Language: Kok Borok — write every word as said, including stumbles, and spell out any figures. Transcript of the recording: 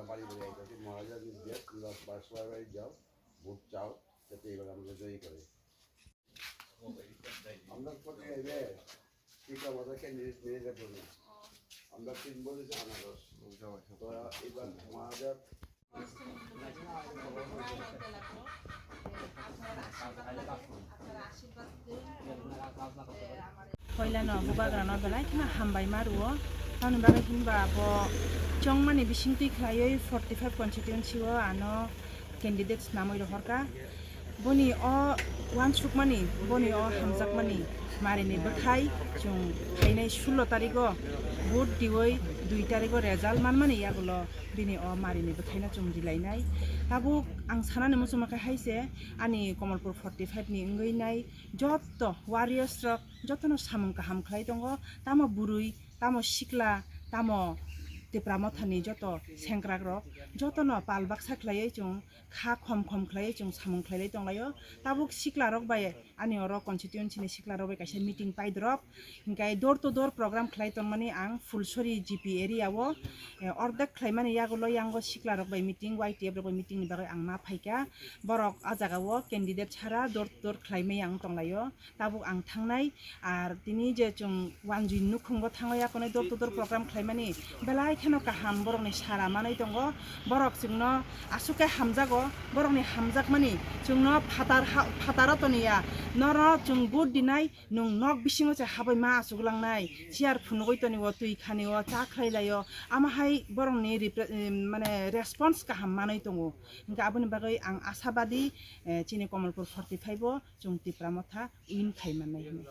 বাড়ি বাড়ি আইতাছি, মহারাজার নির্দেশ, তোমরা সবাই বাড়ি যাও, ভোট চাও, যাতে এবার আমরা জয়ী করি। আমরা প্রতি চাইবে, ঠিক আমাদের ক্যান্ডিডেট নিয়ে যাবো না। আমরা তিন বলেছি আনারস। তো এবার মহারাজার Hoilano bubagrano belai kheno hambai ma rwo. Tamoni bagwi hinba bo chongmani bisingtwi khlaiwi forty five constituency o ano candidate swnamwi rohorkha. Boni o uansukmani, boni o hamjakmani marini bwthai chwng phainai sullo tarigo vote diwi dui tarigo result manmani yagulo bini o marini bwthaino chwng rilainai. Tabuk ang sanani muchungma khe hai se ani Komolpur forty five ni wngwi nai joto warriors rok jotono samung kaham khlai tongo, tamo bwrwi, tamo sikla, tamo Tipra Mothani joto sengkrak rok jotono pal baksa khlaiwi chwng kha khom khom khlaiwi chwng samung khlailai tonglaio. Tabuk sikla rok bai ani oro constituency ni sikla rok bai kaisa meeting paidrop, hinkhe door to door program khlai tongmani ang Phulsori G P area o, eh, ordek khlaimani yagulo yango sikla rok bai meeting, Y T F rok bai meeting ni bagwi ang ma phaikha. Borok a jaga o candidate sara door to door khlaimai ang tonglaio. Tabuk ang thangnai, ar tini je chwng wanjwi nukhungo thango yakonai door to door program khlaimani belai kheno kaham borokni sara manwi tongo. Borok chwngno aswk khe hamjago, borokni hamjakmani chwngno phatar ha-, phataro toniya, norok chwng vote dinai, nwng nok bisingo se habwi ma achuklangnai, chair phunugwi tonio, twi khanio, cha khlailaio, amo hai borokni repre-, em, mane response kaham manwi tongo. Hinkhe aboni bagwi ang asabadi, eh, chini Komolpur forty five o chwng Tipra Motha win khai mannai hinwi.